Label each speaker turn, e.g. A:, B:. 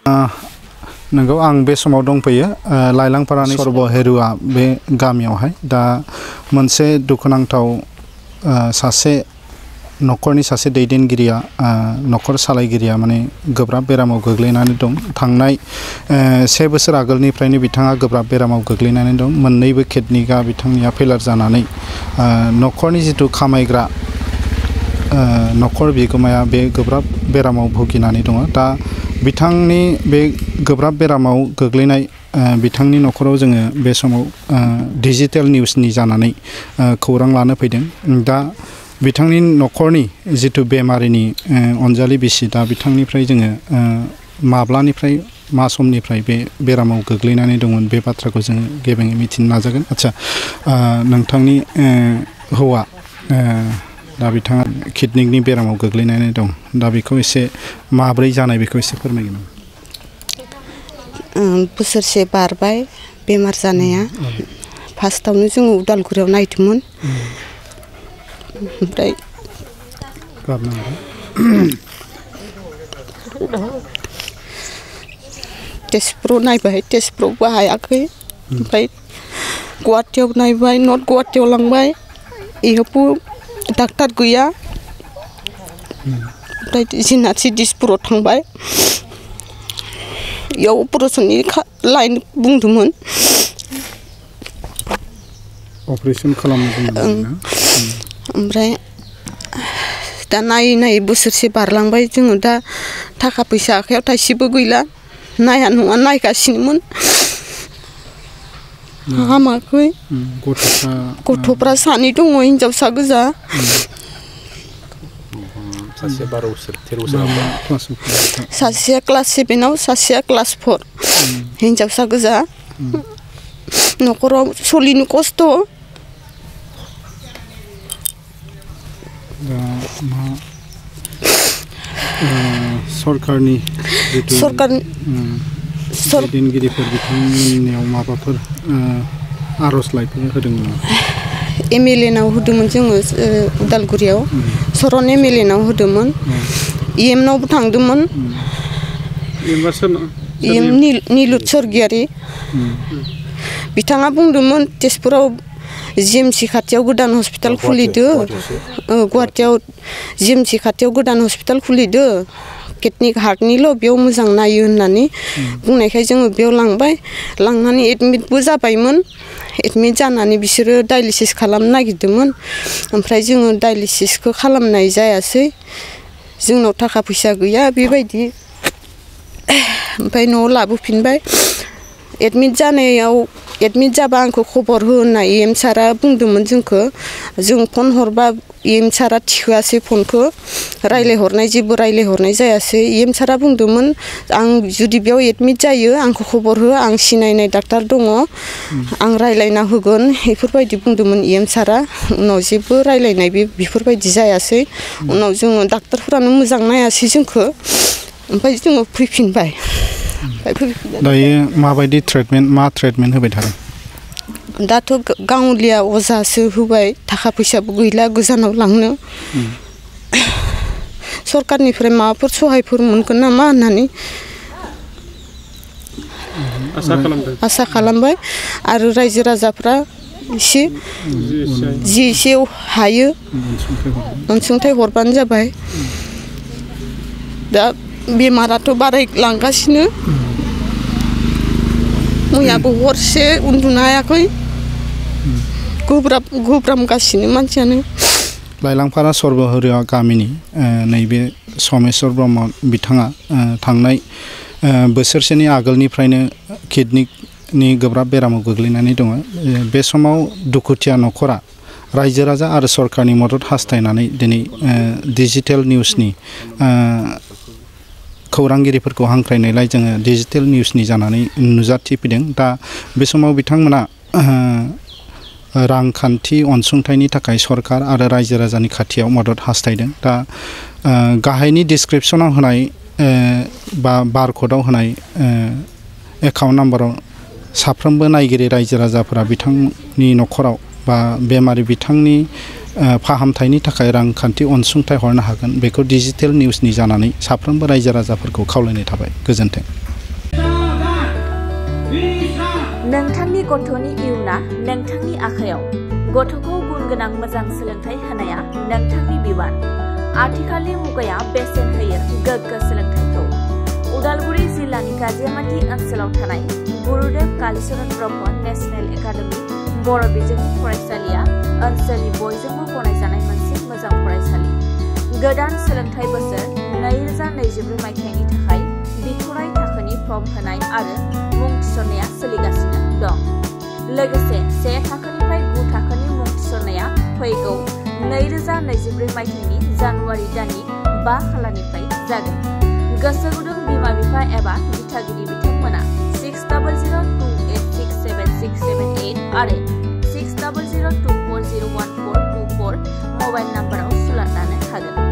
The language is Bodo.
A: नंगौ आं बे समाव दंफैयो लाइलांपारानि सर्बहेरुआ बे गामियावहाय दा मोनसे दुखुनांथाव सासे न'खरनि सासे दैदेनगिरिया न'खर सालायगिरिया माने गोब्राब बेरामाव गोग्लैनानै दं थांनाय 1 बोसोर आगोलनिफ्रायनो बिथाङा गोब्राब बेरामाव गोग्लैनानै दं मोननैबो किडनिआ बिथांनिया फेलार जानानै न'खरनि जिथु खामायग्रा न'खर बिगोमाया बे गोब्राब बेरामाव भुगिनानै दङ दा बिथांनि बे गोब्राब बेरामाव गोग्लैनाय बिथांनि न'खराव जोङो बे समाव डिजिटेल निउसनि जानानै खौरां लानो फैदों दा बिथांनि न'खरनि जिथु बेमारिनि अनजालि बिसि दा बिथांनिफ्राय जोङो माब्लानिफ्राय मा समनिफ्राय बे बेरामाव गोग्लैनानै दंमोन बे बाथ्राखौ जोङो गेबेङै मिथिनो नाजागोन आदसा नोंथांनि हौवा दा बिथाङा किडनिनि बेरामाव गोग्लैनानै दं दा बेखौ एसे माब्रै जानाय बेखौ एसे फोरमायगोन
B: बोसोरसे बारबाय बेमार जानाया फार्स्टआवनो जोङो उदालगुरियाव नायदोंमोन ओमफ्राय तेजपुराव नायबाय तेजपुरावबो हायाखै ओमफ्राय गुवाहाटियाव नायबाय नर्थ गुवाहाटियाव लांबाय इयावबो डाक्टार गैया ओमफ्राय जिनाथि दिसपुराव थांबाय इयाव अपारेशननि लाइन बुंदोंमोन
A: अपारेशन खालामनो
B: ओमफ्राय दा नायै नायै बोसोरसे बारलांबाय जोङो दा थाखा फैसा आखायाव थाइसेबो गैला नाया नङा नायगासिनोमोन हामाखै गथ'फ्रा सानै दङ हिनजावसा गोजा सासेया क्लास 7 आव सासेया क्लास 4 हिनजावसा गोजा न'खराव सोलिनो खस्थ'
A: सरकारनि दैदेनगिरिफोर बिथांमोननियाव माबाफोर आर'जलाइफोर होदोंमोन
B: MLA नाव होदोंमोन जोङो उदालगुरियाव सरन MLA नाव होदोंमोन EM नावबो थांदोंमोन निलुत सरगियारि बिथाङा बुंदोंमोन तेजपुराव GMC खाथियाव गोदान हस्पिटाल खुलिदो गुवाहाटियाव GMC खाथियाव गोदान हस्पिटाल खुलिदो किडनि हार्टनिल' बेयाव मोजां नायो होननानै बुंनायखाय जोङो बेयाव लांबाय लांनानै एडमिटबो जाबायमोन एडमिट जानानै बिसोरो डायलिसिस खालामनो नागिरदोंमोन ओमफ्राय जोङो डायलिसिसखौ खालामनाय जायासै जोंनाव थाखा फैसा गैया बेबायदि ओमफ्राय न'आव लाबोफिनबाय एडमिट जाबा आंखौ खबर हो होनना EM सारा बुंदोंमोन जोंखौ जों फन हरबा EM सारा थिखोआसै फनखौ जेबो रायलायहरनाय जायासै EM सारा बुंदोंमोन आं जुदि बेयाव एडमिट जायो आंखौ खबर हो आं सिनायनाय डाक्टार दङ आं रायलायना होगोन बेफोरबायदि बुंदोंमन EM सारा उनाव जेबो रायलायनाय बेफोरबायदि जायासै उनाव जोङो डाक्टारफोरानो मोजां नायासै जोंखौ ओमफ्राय जोङो फैफिनबाय
A: दायो माबायदि मा ट्रिटमेन्ट होबाय थादों
B: दाथ' गावलिया अजासो होबाय थाखा फैसाबो गैला गोजानाव लांनो सरकारनिफ्राय माबाफोर सहायफोर मोनगोन नामा होननानै आसा खालामबाय आरो रायजो राजाफ्रा एसे हायो अनसुंथाइ हरबानो जाबाय दा बेमाराथ' बारायलांगासिनो मैयाबो हरसे उन्दुनो हायाखै गोब्रामगासिनो मानसियानो
A: लाइलांपारा सर्बहेरुआ गामिनि नैबे समेस्वर ब्रह्म बिथाङा थांनाय बोसोरसेनि आगोलनिफ्रायनो किडनिनि गोब्राब बेरामाव गोग्लैनानै दङ बे समाव दुखुथिया न'खरा रायजो राजा आरो सरकारनि मदद हास्थायनानै दिनै डिजिटेल निउसनि खौरांगिरिफोरखौ हांख्रायनायलाय जोङो डिजिटेल निउसनि जानानै नुजाथिफैदों दा बे समाव बिथांमोना रांखान्थि अनसुंथाइनि थाखाय सरकार आरो रायजो राजानि खाथियाव मदद हास्थायदों दा गाहायनि डिसक्रिपसनाव होनाय बा बारक'डआव होनाय एकाउन्ट नाम्बाराव साफ्रोमबो नायगिरि रायजो राजाफोरा बिथांनि न'खराव बा बेमारि बिथांनि फाहामथायनि थाखाय रांखान्थि अनसुंथाइ हरनो हागोन बेखौ डिजिटेल निउसनि जानानै साफ्रोमबो रायजो राजाफोरखौ खावलायनाय थाबाय गोजोन्थों।
C: गथ'नि इयुना नोंथांनि आखायाव। गथ'खौ गुन गोनां मोजां सोलोंथाइ होनाया नोंथांनि बिबान। आथिखालनि मुगाया बेसेन होयो गोग्गो सोलोंथाइखौ। उदालगुरि जिल्लानि गाजियामाटी ओनसोलाव थानाय गुरुदेव कालीचरण ब्रह्म नेशनेल एकाडेमी बर' बिजोंनि फरायसालिया ओनसोलनि बयजोंबो गनायजानाय मोनसे मोजां फरायसालि। गोदान सोलोंथाइ बोसोर 2024 मायथाइनि थाखाय बिथराइ थाखोनि फर्म होनाय आरो मुं थिसननाया सोलिगासिनो दं। लोगोसे 1 थाखोनिफ्राय 9 थाखोनि मुं थिसननाया फैगौ 2024 मायथाइनि जानुवारि दाननि 5 खालारनिफ्राय जागोन। गोसो गुदुं बिमा बिफा एबा दिथागिरि बिथांमोना 6002867678 आरो 6002401424 मबाइल नाम्बाराव सुलाद लानो हागोन।